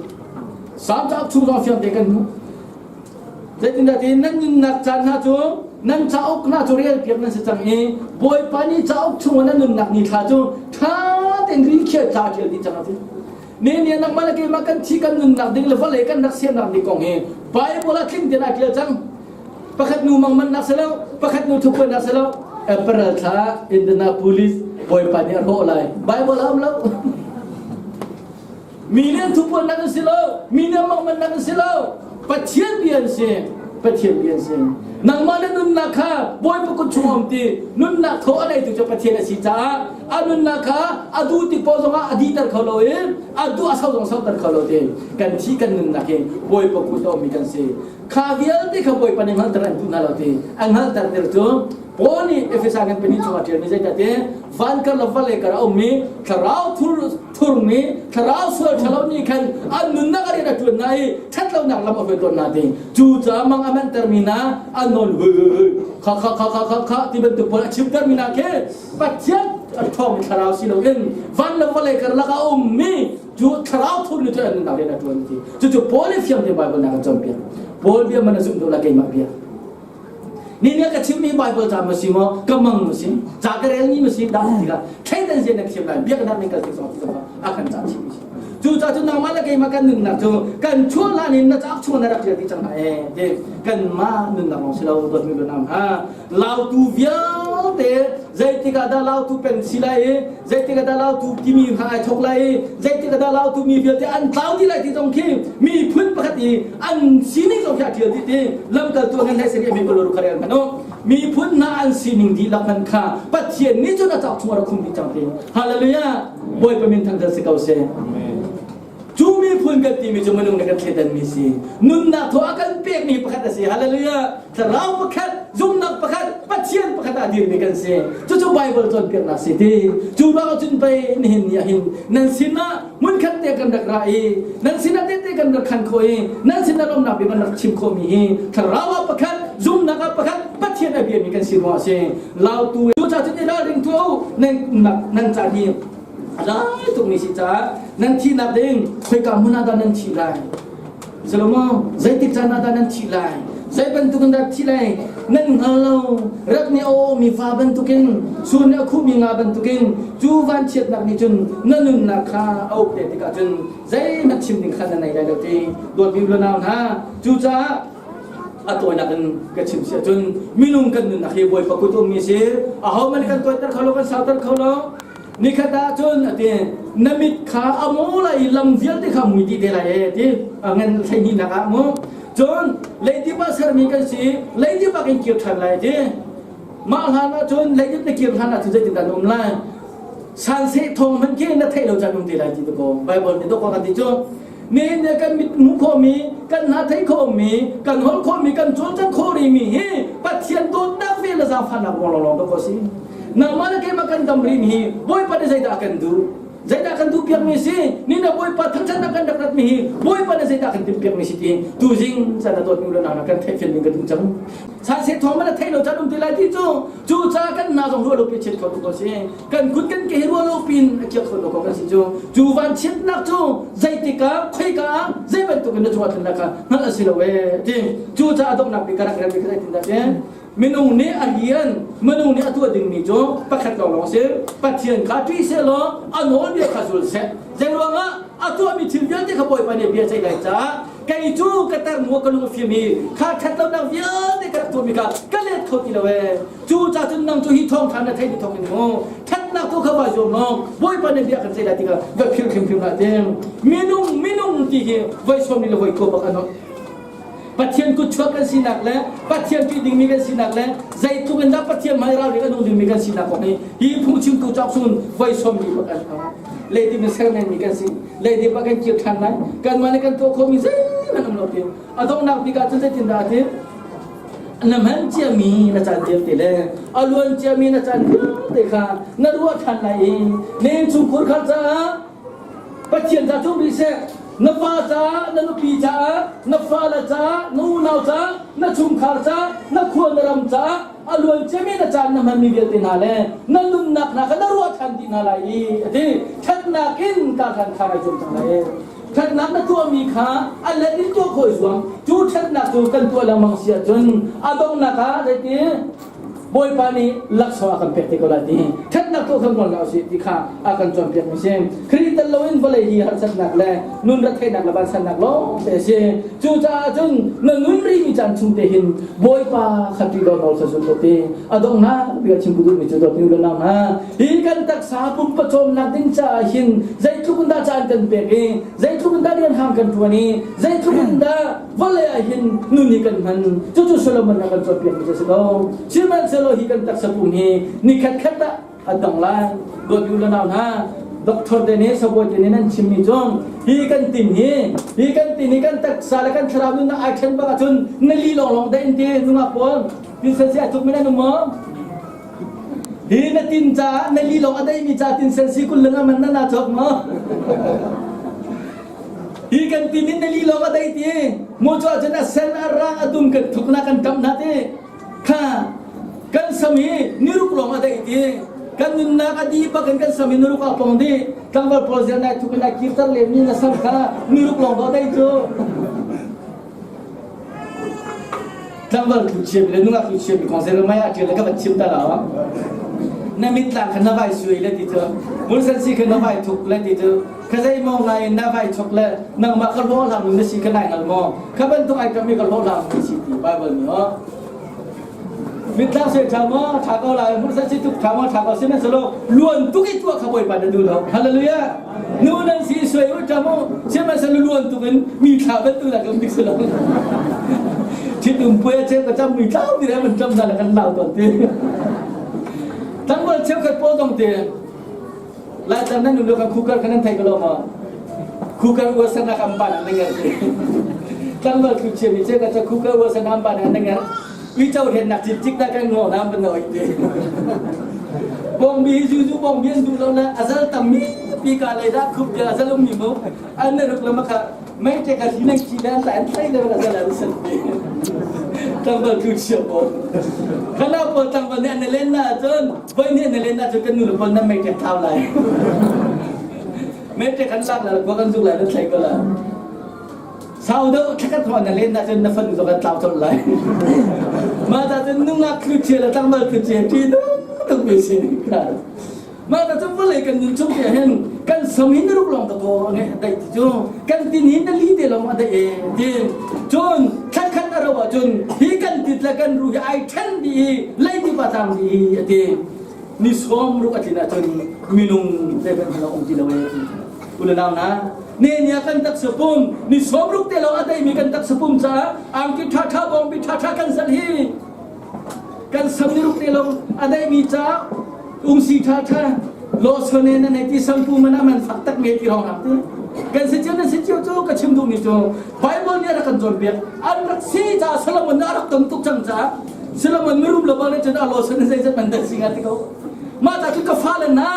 Salm cauk chung zong fiang te kan hmuh zeitindah ti nan nunnak caan hna cu nan cauk hna cu rel piak nan si cang i Bawipa nih cauk chungah nan nunnak ni thla cu ṭha tein ri khial thla a ṭial dih cang a ti Ne nih nangmah le keimah kan thi kan nunnak ding le vawlei kan rak siamnak ding kong hi Bible ah tling tein aa ṭial cang. Pakhat nu mangmannak si lo, pakhat nu thupuannak si lo. April thla Indianapolis Bawipa nih a hrawh lai. Bible ah um lo. Mi nih thupuannak an si lo, mi nih mangmannak an si lo. Pathian bia an si. Pathian bia an si. Nangmah na nunnak kha Bawipa kut chung um ti nunnak thaw a neitu cu Pathian a si caah a nunnak kha a duh tik paoh zongah a dihter kho lo i a duh a sau zong sauter kho lo ti kan thi kan nunnak hi Bawipa kut a ummi kan si. Kha vialte kha Bawipa nih hngalhter an duh hna lo ti an hngalhter tir cu Paul nih Efesa ngan pahnih chungah ṭialmi zeidah ti van kar le vawlei kar a ummi thlarau thur thurmi thlarau sual ṭhalo nih khan an nunnak a rian a ṭuan hna i ṭhatlonak lam a hruai tawn hna ti cu caah mang a manhtermi hna an nawn hui hui hui kha kha kha kha kha kha ti bantuk pawl a chimtermi hna khi Pathian a ṭhawngmi thlarau si loin van le vawlei karlak a ummi cu thlarau thur nih cun an nunnak rian a ṭuan ti cucu Paul i fiang te Bible nak an cawnpiak Paul bia man a zumh duh la keimah bia Ni nih ka chimmi Bible ca ma si maw ka mang ma si ca ka rel ni ma si dah ti la thleidan zia na thiam lai biaknak ning kal tik zong ti zong a kan ca chim si cu ca cu nangmah le keimah kan nunnak cu kan chuah hlan in na cauk chung na rak ṭial ti cang hna e ti kanmah nunnak lawng si lo dawtmi lunam ha lautu vialte zeitik ah dah lautu pen si lai i zeitik ah dah lautu timi kha ai thok lai i zeitik ah dah lautu mi vialte an tlau dih lai ti zong khi miphun pakhat i an sining zong khi a ṭial dih ti lamkaltu ngan hlei sari mi kolo kharel hmanh u miphun hna an sining dihlak hmanh kha Pathian nih cun a cauk chung a rak khum dih cang ti hallelujah Bawipa min thangṭhat si ko seh Cu miphun kan timi cu minung nih kan thleidanmi si. Nunnak thaw a kan pekmi pakhat a si. Hallelujah. Thlarau pakhat, zumnak pakhat, Pathian pakhat ah dirmi kan si. Cucu Bible cawnpiaknak si ti. Cu ruangah cun pei nihin ni ah hin nan sinah hmunkhat te kan rak ra i nan sinah tehte kan rak khan khawh i nan sinah lawmnak bia kan rak chim khawhmi hi thlarau ah pakhat, zumnak ah pakhat, Pathian a biami kan si ruangah a si. Lautu cu cun i ralring tuah u nan nan caan hi Rai tukmi si caah nan thihnak ding khoika hmun ah dah nan thih lai? Salomo, zeitik caan ah dah nan thih lai? Zei bantukin dah thih lai? Nan hngal lo. Rat nih a awmi fa bantukin, sur nih a khuhmi nga bantukin, cu vanchiatnak nih cun na nunnak kha a uk te tikah cun zeihmanh chim ding kha na nei lai lo ti dawtmi u le nau hna. Cucaah a tawinak in ka chim si ahcun minung kan nunnak hi Bawipa kut ummi si. Ahohmanh kan tawiter kho lo, kan sauter kho lo. Nikhat ah cun a ti na mit kha a maw lai i lam vialte kha mui dih te lai e ti ngan hleihnih nak ah mu cun leidip ah sermi kan si leidip ah kan kir ṭhan lai ti mah hlan ah cun leidip na kir hlan ah cun zeitindah na um lai sanseh thawng hmanh khi na theih lo caan um te lai ti ko Bible nih dawk kan ti cu nihin ne kan mit hmuh khawhmi kan hna theih khawhmi kan holh khawhmi kan cawlcangh khawh rihmi hi Pathian dawtnak vel le zaangfahnak ruang lawnglawng dawk a si nangmah le keimah kan dam rihmi hi Bawipa nih zeidah a kan duh zeidah kan duh piakmi si ni na Bawipa thangṭhatnak kan rak ratmi hi Bawipa nih zeidah kan timh piakmi si ti tuzing caan a dawtmi le nang kan theih fian ding ka duh cang sanset thawng man a theih lo caan um ti lai ti cu cu ca kan hna zong ruah lo pi chiat kho ko si kan kut kan ke hi ruah lo pin a kiak kho lo ko kan si cu cu van chiatnak cu zeitik ah khoika ah zei bantuk in na cungah thlennak kha hngalh a si lo ee ti cu ca a donghnak bik ka rak rel mi kha zeitin dah ti minung nih a rian minung nih a tuah dingmi cu pakhat lawnglawng si Pathian kha ṭih seh law a nawlbia kha zul seh zei ruangah a tuahmi thil vialte kha Bawipa nih bia ceih lai caah kei cu ka tarnu ka lung a fim i kha ṭhatlonak vialte ka rak tuahmi kha ka let kho ti lo ee cu ca cun nang cu hi thawngṭha na theih ni thawk in mu ṭhatnak tu kha vai zuam law Bawipa nih bia kan ceih lai tikah va philh hrimhrim hlah ding minung minung ti hi voi sawm ni le voi ko bak an Pathian kutchuak kan sinak le Pathian ṭih dingmi kan sinak le zeitluk in dah Pathian hmai ralring a nung dingmi kan sinak kong hi hi phungchimtu cauk chungin voi sawm ni bak an leidip in sermenmi kan si leidip ah kan kir ṭhan lai kanmah nih kan tuah khawhmi zeihmanh um lo ti a donghnak bik ah cun zeitindah a ti? Na hman ciami na caan vialte le a luan ciami na caan vialte kha na ruah ṭhan lai i na innchungkhur kha caah Pathian ca cu rih seh, na fa caah, na nupi caah, na fale caah, na unau caah, na chungkhar caah, na khua na ram caah a luan ciami na caan na hmanmi vialte hna le na nunnak hna kha na ruah ṭhan dih hna lai i a ti. Ṭhatnak in karhlan kha ngai zuam cang lai. Ṭhatnak na tuahmi kha a let in tuah khawh i zuam. Cu ṭhatnak cu kan tuah lengmang si ahcun a donghnak ah zeiti Bawipa nih laksawng a kan pek te ko lai ti ṭhatnak tuah kan ngol hna usih ti kha a kan cawnpiak mi si. Khrih tel loin vawlei hi harsatnak le nun retheihnak le vansannak lawng te a si. Cucaah cun na nun rihmi caan chung te hin Bawipa kha ṭih law nawl kha zul ko ti. A donghnak bik ah chim ka duhmi cu dawtmi u le nau hna, hi kan taksa pumpa cawmnak ding caah hin zeitluk in dah caan kan pek i zeitluk in dah rian hang kan ṭuan i zeitluk in dah vawlei ah hin nun hi kan hman. Cucu Solomon a kan cawnpiakmi cu a si ko. Sihmanhsehlaw hi kan taksa pum hi ni khatkhat ah a dong lai. Dawt u le nau hna, doctor te nih sabawi te nih nan chimmi cu hi kan tin hi hi kan tin hi kan taksa le kan thlarau nunnak ai ṭhen bak ahcun na li lawnglawng daih in ti nungak pawl tin sen si a tuk mi nan um maw? Hi na tin caah na li lawng a daihmi ca tin sen si kul leng a man na na cawk maw? Hi kan tin in na li lawng a dai ti mu cu ahcun a sen a rang a dum kan thuk na kan kamh na ti kha kan sam hi niruk lawng a dai ti kan nunnak a dih bak in kan sam hi niruk a pong dih tlangval pawl zel nai thuk in ai kirter lem mi na sam kha niruk lawng do dai cu Tlangval thu chiami le nungak thu chiami kong zeilo mei ah ṭial le ka van chim ta lo. Na mitlang kha na vai suai le ti cu mulsan si kha na vai thuk le ti cu kha zei maw ngai in na vai chok le nangmah ka hlawh hlang na si kha nai hngal maw kha bantuk ai ṭammi ka hlawh hlang na si ti Bible nih aw mitlang suai ṭha maw ṭha ko lai mulsan si tuk ṭha maw ṭha ko sihmanhsehlaw luan tuk i tuah kha Bawipa na duh lo hallelujah Nu nan si suai u ṭam u sihmanhsehlaw luan tuk in mi thla bantuk la kan si lo. Ṭhitum puai a cheu ka cam mi tlau ti man ṭam hna la kan lau tawn ti. Tlangval cheukhat pawl dong te Laitlang nan um lo kan khukar kan nan thei ko lo maw? Khukar uasan nak am ban an ngar ti. Tlangval thu chia mi che ka cha khukar uasan am ban an ngar. Uico hen nak cik cik da kan ngo nam ban noi ti. Bong bi zu zu bong bi an duh lo na azal tam mi pi ka lei da khup bia azal um mi mo an na ruk lama kha mei te ka hi nang chi dan ta an thai le azal an san ti tlangval tu chia bo kana po tlangval ne an len na chun voi ne an len na chun kan nu le pon na mei te thau lai mei te kan lak la ko kan zuk lai na thlai ko la Sau deuh thlakhat hma na len ahcun na fanu zong an tlau colh lai. Mah ta cun nungak thluchia le tlangval thluchia ṭi tuk mi si kha. Mah ta cun vawlei kan nun chung te hin kan sam hin ruk lawng ta ko nge daih ti cu kan tin hin na li te lawng a daih e ti. Cun thlakhat a ro ahcun hi kan tit le kan ru hi ai ṭhen dih i leidip a tang dih i a ti. Ni sawm ruk a tlin ahcun minung zeihmanh hin a um ti lo e ti. Unau hna, ne nia kan taksa pum ni sawmruk te lo a deimi kan taksa pum caah angki ṭhaṭha bawngbi ṭhaṭha kan zalh hi kan sam ni ruk te lo a deimi caah ungsi ṭhaṭha lawsone na nei ti sampu man a man fak tak me ti rong hang ti kan si cio na si cio cu ka chim duhmi cu Bible nih a rak kan cawnpiak an rak si caah Solomon nih a rak ton tuk cang caah Solomon mirum lo bang cun a lawsone zeizat man dah si nga ti ko mah ta cu ka fale hna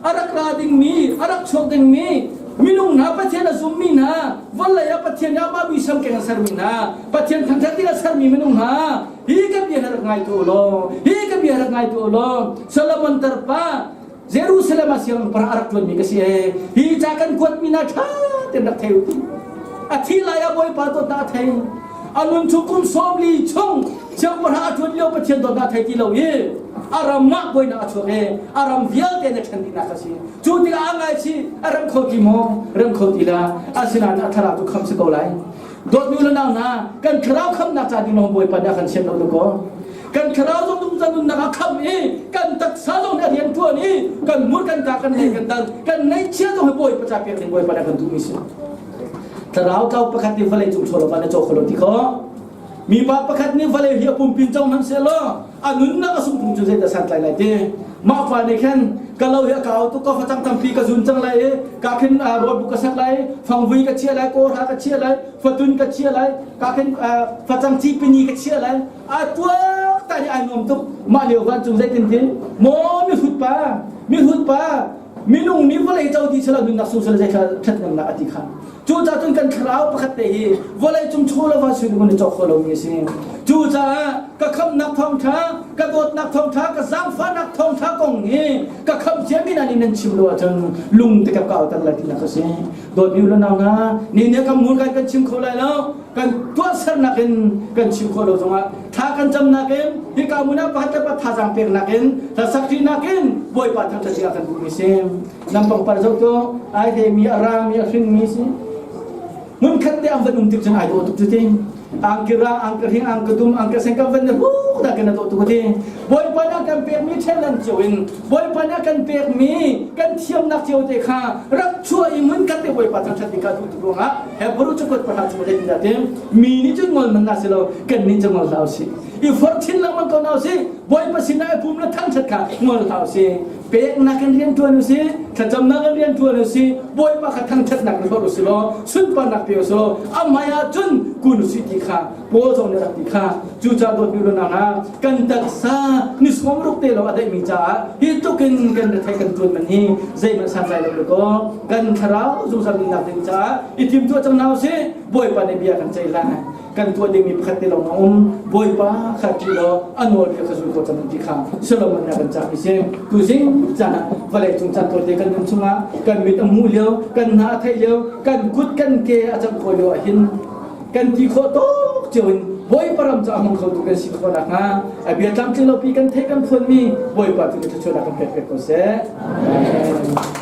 a rak ra dingmi a rak chuak dingmi minung hna Pathian a zummi hna vawlei ah Pathian nih amah muisam keng a sermi hna Pathian thangṭhat ding a sermi minung hna hi ka bia rak ngai tu law hi ka bia rak ngai tu law Solomon tarpa Jerusalem ah siangpahrang a rak ṭuanmi ka si ee hi ca kan kuatmi hna ṭha tein rak thei u a thi lai ah Bawipa dawtnak a thei a nun chung kum 40 chung siangpahrang a ṭuan lio Pathian dawtnak a thei ti lo i a ram ah buainak a chuak i a ram vialte na ṭhen dihnak a si cu tikah a ngaichih a rem kho ti maw rem kho ti la asinain a thlarau cu kham si ko lai dawtmi le nau hna kan thlarau khamnak ca ding lawng Bawipa nih a kan sian lo kaw kan thlarau zong nung nunnak a kham i kan taksa zong nih a rian ṭuan i kan mur kan ka kan lei kan dal kan ngaihchia zong hi Bawipa ca pek ding Bawipa nih a kan duhmi si thlarau tlau pakhat nih vawlei cung chaw lo na caw kho lo ti kho mipa pakhat nih vawlei hi a pumpin cong hmanh sehlaw a nunnak a sungphung cu zeidah santlai lai ti mah pa nih khan Ka lo hi a kau tuk ka facang tampi ka zun cang lai i ka khin rawl bu ka sak lai, fangvui ka chia lai, kawhra ka chia lai, fatun ka chia lai, ka khin facang cipini ka chia lai. A tuak ta hi ai nuam tuk. Mah lio vancung zeitin ti? Maw mihrut pa, mihrut pa, minung nih vawlei co ti sila nunnak sung sila zei ṭhathnemnak a ti kha. Cucaah cun kan thlarau pakhat te hi vawlei cung chaw le va sui in cawk kho lomi a si. Cucaah ka khamhnak thawngṭha, ka dawtnak thawngṭha, ka zaangfahnak thawngṭha kong hi ka khamh ciami hna nih nan chim lo ahcun lung te ka kauter lai tinak a si. Dawtmi u le nau hna, ni nih kan mur kan kan chim kho lai lo, kan tuahsernak in kan chim khawh lo zongah thla kan camnak in hika hmun ah pakhat le pakhat thazaang peknak in hlasak ṭinak in Bawipa thangṭhat ding ah kan duhmi si. Nan pangpar zoh cu ai hlemi a rangmi a hringmi si. Hmunkhat te an van um tik cun ai dawh tuk cu ti. Angki rang, angki hring, angki dum, angki sen kan van ruk dah kan dawh tuk ti. Bawipa nih a kan pekmi talent cio in Bawipa nih a kan pekmi kan thiamnak cio te kha rak chuah i hmunkhat te Bawipa thangṭhat ding kha duh tuk ruangah Hebrew cakuat pahra chung zeitin dah ti mi nih cun ngol man na si lo kan nih cu ngol hlah usih. I forh chin lengmang ko hna usih. Bawipa sinah i pum le thangṭhat kha ngol hlah usih. Peknak in rian ṭuan usih, thlacamnak in rian ṭuan usih, Bawipa kha thangṭhatnak in hlorh usih law sunparnak pe usih law a hmai ah cun kun usih ti kha Paul zong nih rak ti kha. Cucaah dawtmi unau hna, kan taksa ni sawmruk te lawng a daihmi caah hi tluk in kan rethei kan ṭuan man hi zeihmanh santlai lo kaw kan thlarau zungzal nunnak ding caah i timtuah cang hna usih. Bawipa nih bia kan ceih lai. Kan tuah dingmi pakhat te lawng a um. Bawipa kha ṭih law a nawlbia kha zul ko cang ti kha Solomon nih a kan cahmi si. Tuzing caan ah vawlei cung caan tawite kan nun chungah kan mit a hmuh lio, kan hna a theih lio, kan kut kan ke a cang khawh lio ah hin kan ti khawh tawk cio in Bawipa ram cu a hmang khotu kan si khawh nakhnga a bia tlamtling lopi kan theih kan phuanmi Bawipa tu nih thluachuahnak kan pek pek ko seh. Amen.